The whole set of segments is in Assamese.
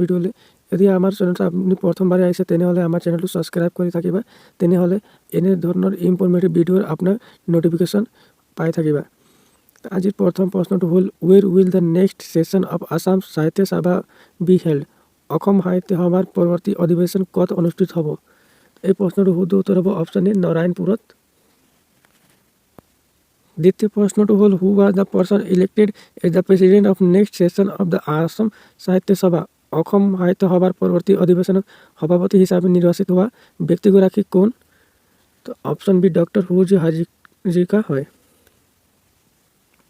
ভিডিঅ'লৈ। যদি আমাৰ চেনেলটো আপুনি প্ৰথমবাৰে আহিছে, তেনেহ'লে আমাৰ চেনেলটো ছাবস্ক্ৰাইব কৰি থাকিবা। তেনেহ'লে এনেধৰণৰ ইনফৰ্মেটিভ ভিডিঅ'ৰ আপোনাৰ ন'টিফিকেশ্যন পাই থাকিবা। আজিৰ প্ৰথম প্ৰশ্নটো হ'ল, Where will the next session of Assam Sahitya Sabha be held? Assam সাহিত্য সভাৰ পৰৱৰ্তী অধিৱেশন ক'ত অনুষ্ঠিত হ'ব? এই প্ৰশ্নটোৰ শুদ্ধ উত্তৰ হ'ব অপশ্যন এ, নাৰায়ণপুৰত। দ্বিতীয় প্ৰশ্নটো হ'ল, Who was the person elected as the president of next session of the Assam Sahitya Sabha? Assam সাহিত্য সভাৰ পৰৱৰ্তী অধিৱেশনত সভাপতি হিচাপে নিৰ্বাচিত হোৱা ব্যক্তিগৰাকী কোন? তো অপশ্যন বি, ডক্টৰ সূৰ্য হাজৰিকা হয়।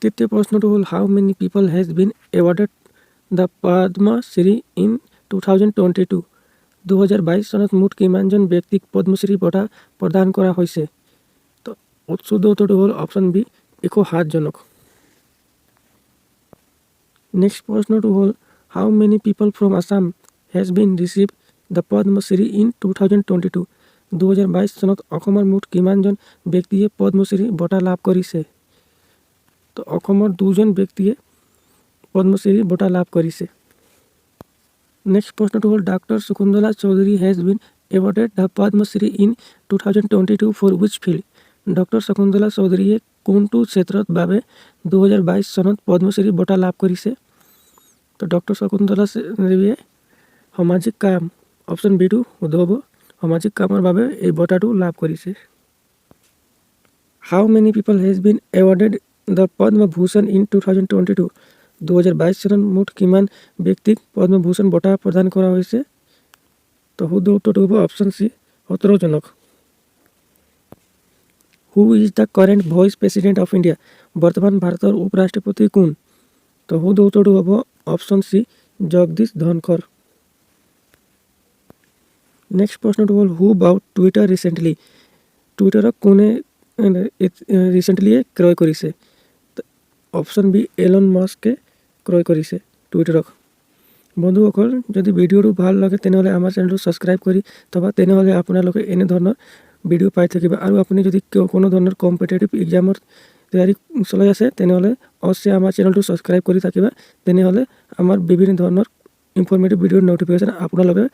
তৃতীয় প্ৰশ্নটো হ'ল, How many people has been awarded the Padma Shri in 2022? 2022 চনত মুঠ কিমানজন ব্যক্তিক পদ্মশ্ৰী বঁটা প্ৰদান কৰা হৈছে? তো শুদ্ধ উত্তৰটো হ'ল অপশ্যন বি, 107জনক। নেক্সট প্ৰশ্নটো হ'ল, How many people from Assam has been receive the Padma Shri in 2022? 2022 চনত অসমৰ মুঠ কিমানজন ব্যক্তিয়ে পদ্মশ্ৰী বঁটা লাভ কৰিছে? তো অসমৰ দুজন ব্যক্তিয়ে পদ্মশ্ৰী বঁটা লাভ কৰিছে। নেক্সট প্ৰশ্নটো হ'ল, Doctor Shakuntala Chaudhary has been awarded the Padma Shri in 2022 for which field? Doctor Shakuntala চৌধুৰীয়ে কোনটো ক্ষেত্ৰৰ বাবে 2022 চনত পদ্মশ্ৰী বঁটা লাভ কৰিছে? তো ডক্টৰ শকুন্তলা দেৱীয়ে সামাজিক কাম, অপশ্যন বিটো শুদ্ধ হ'ব, সামাজিক কামৰ বাবে এই বঁটাটো লাভ কৰিছে। How many people has been awarded the Padma Bhushan in 2022? 2022 চনত মুঠ কিমান ব্যক্তিক পদ্মভূষণ বঁটা প্ৰদান কৰা হৈছে? তো শুদ্ধ উত্তৰটো হ'ব অপশ্যন চি, 17জনক। Who is the current Vice President of India? বৰ্তমান ভাৰতৰ উপ ৰাষ্ট্ৰপতি কোন? তো শুদ্ধ উত্তৰটো হ'ব option C, Jagdeep Dhankhar. Next প্ৰশ্নটো হ'ল, Who bought Twitter recently? টুইটাৰক কোনে ৰিচেণ্টলি ক্ৰয় কৰিছে? অপশ্যন বি, এলন মাস্কে ক্ৰয় কৰিছে টুইটাৰক। বন্ধুসকল, যদি ভিডিঅ'টো ভাল লাগে, তেনেহ'লে আমাৰ চেনেলটো ছাবস্ক্ৰাইব কৰি থবা। তেনেহ'লে আপোনালোকে এনেধৰণৰ ভিডিঅ' পাই থাকিব। আৰু আপুনি যদি কোনো ধৰণৰ কম্পিটেটিভ এক্সামৰ তৈয়াৰী চলাই আছে, তেনেহ'লে অৱশ্যে আমাৰ চেনেলটো ছাবস্ক্ৰাইব কৰি থাকিবা। তেনেহ'লে আমাৰ বিভিন্ন ধৰণৰ ইনফৰ্মেটিভ ভিডিঅ'ৰ ন'টিফিকেশ্যন আপোনালোকে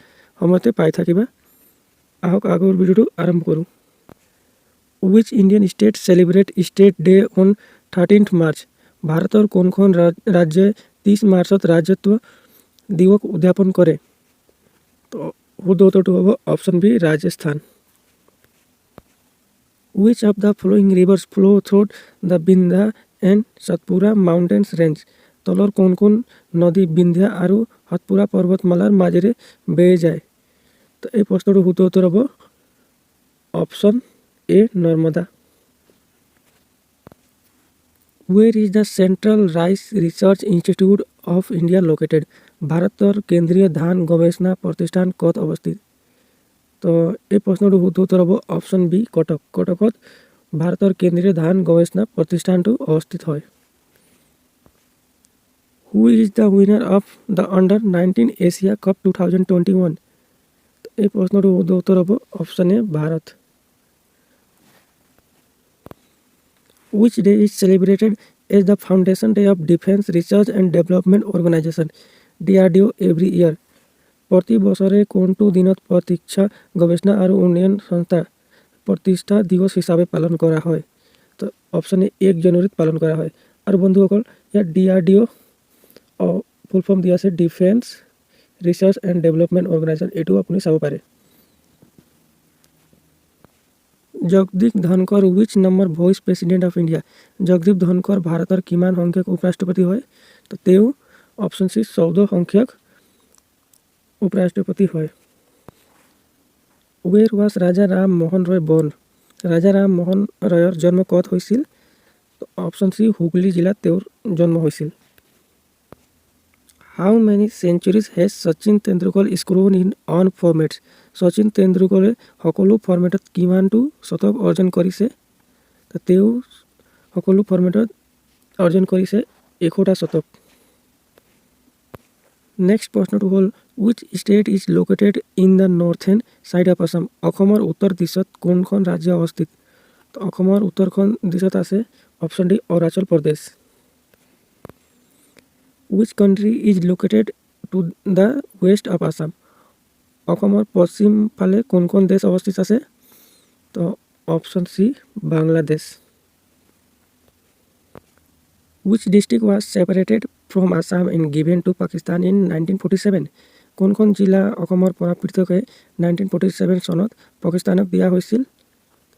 সময়তে পাই থাকিবা। আহক, আগৰ ভিডিঅ'টো আৰম্ভ কৰোঁ। Which Indian state celebrate State Day on 13th March? ভাৰতৰ কোনখন ৰাজ্যই 30 মাৰ্চত ৰাজ্যত্ব দিৱস উদযাপন কৰে? তো শুদ্ধ উত্তৰটো হ'ব option B, Rajasthan. Which of the following rivers flow through the Vindhya and Satpura mountains range? তলৰ কোন কোন নদী বিন্ধ্যা আৰু সাতপুৰা পৰ্বতমালাৰ মাজেৰে বৈ যায়? তো এই প্ৰশ্নটোৰ শুদ্ধ উত্তৰ হ'ব option A, Narmada. Where is the Central Rice Research Institute of India located? ভাৰতৰ কেন্দ্ৰীয় ধান গৱেষণা প্ৰতিষ্ঠান ক'ত অৱস্থিত? তো এই প্ৰশ্নটোৰ শুদ্ধ উত্তৰ হ'ব অপশ্যন বি, কটক। কটকত ভাৰতৰ কেন্দ্ৰীয় ধান গৱেষণা প্ৰতিষ্ঠানটো অৱস্থিত হয়। Who is the winner of the Under 19 Asia Cup 2021? এই প্ৰশ্নটোৰ শুদ্ধ উত্তৰ হ'ব option A, Bharat. Which day is celebrated as the Foundation Day of Defence Research and Development Organisation, DRDO, every year? প্ৰতি বছৰে কোনটো দিনত প্ৰতিৰক্ষা গৱেষণা আৰু উন্নয়ন সংস্থা প্ৰতিষ্ঠা দিৱস হিচাপে পালন কৰা হয়? তো অপশ্যন এ, 1 জানুৱাৰীত পালন কৰা হয়। আৰু বন্ধুসকল, ইয়াত ডিআৰডিঅ' ফুল ফৰ্ম দিয়া আছে, Defence Research and Development Organisation। এইটোও আপুনি চাব পাৰে। Jagdeep Dhankhar which number Vice President of India? Jagdeep Dhankhar ভাৰতৰ কিমান সংখ্যক উপ ৰাষ্ট্ৰপতি হয়? তো তেওঁ অপশ্যন চি, 14 সংখ্যক উপ ৰাষ্ট্ৰপতি হয়। Where was Raja Ram Mohan Roy born? Raja Ram Mohan ৰয়ৰ জন্ম ক'ত হৈছিল? অপশ্যন চি, হুগলী জিলাত তেওঁৰ জন্ম হৈছিল। How many centuries has Sachin Tendulkar scored in all formats? Sachin তেণ্ডুলকাৰে সকলো ফৰ্মেটত কিমানটো শতক অৰ্জন কৰিছে? তেওঁ সকলো ফৰ্মেটত অৰ্জন কৰিছে 100টা শতক। নেক্সট প্ৰশ্নটো হ'ল, Which state is located in the northern side of Assam? অসমৰ উত্তৰ দিশত কোনখন ৰাজ্য অৱস্থিত? অসমৰ উত্তৰখন দিশত আছে option D, Arunachal Pradesh. Which country is located to the west of Assam? অসমৰ পশ্চিম ফালে কোনখন দেশ অৱস্থিত আছে? তো option C, Bangladesh. Which district was separated from Assam and given to Pakistan in 1947? কোনখন জিলা অসমৰ পৰা পৃথক হৈ 1947 চনত পাকিস্তানক দিয়া হৈছিল?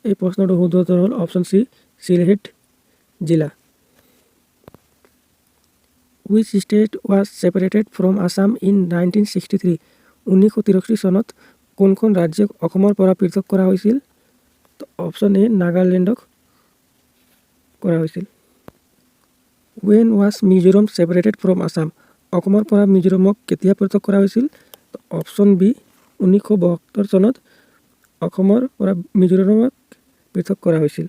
এই প্ৰশ্নটোৰ শুদ্ধ উত্তৰ হ'ল অপশ্যন চি, চিলহেট জিলা। Which state was separated from Assam in 1963? 1963 চনত কোনখন ৰাজ্যক অসমৰ পৰা পৃথক কৰা হৈছিল? অপশ্যন এ, নাগালেণ্ডক কৰা হৈছিল। When was Mizoram separated from Assam? অসমৰ পৰা মিজোৰামক কেতিয়া পৃথক কৰা হৈছিল? অপশ্যন বি, 1972 চনত অসমৰ পৰা মিজোৰামক পৃথক কৰা হৈছিল।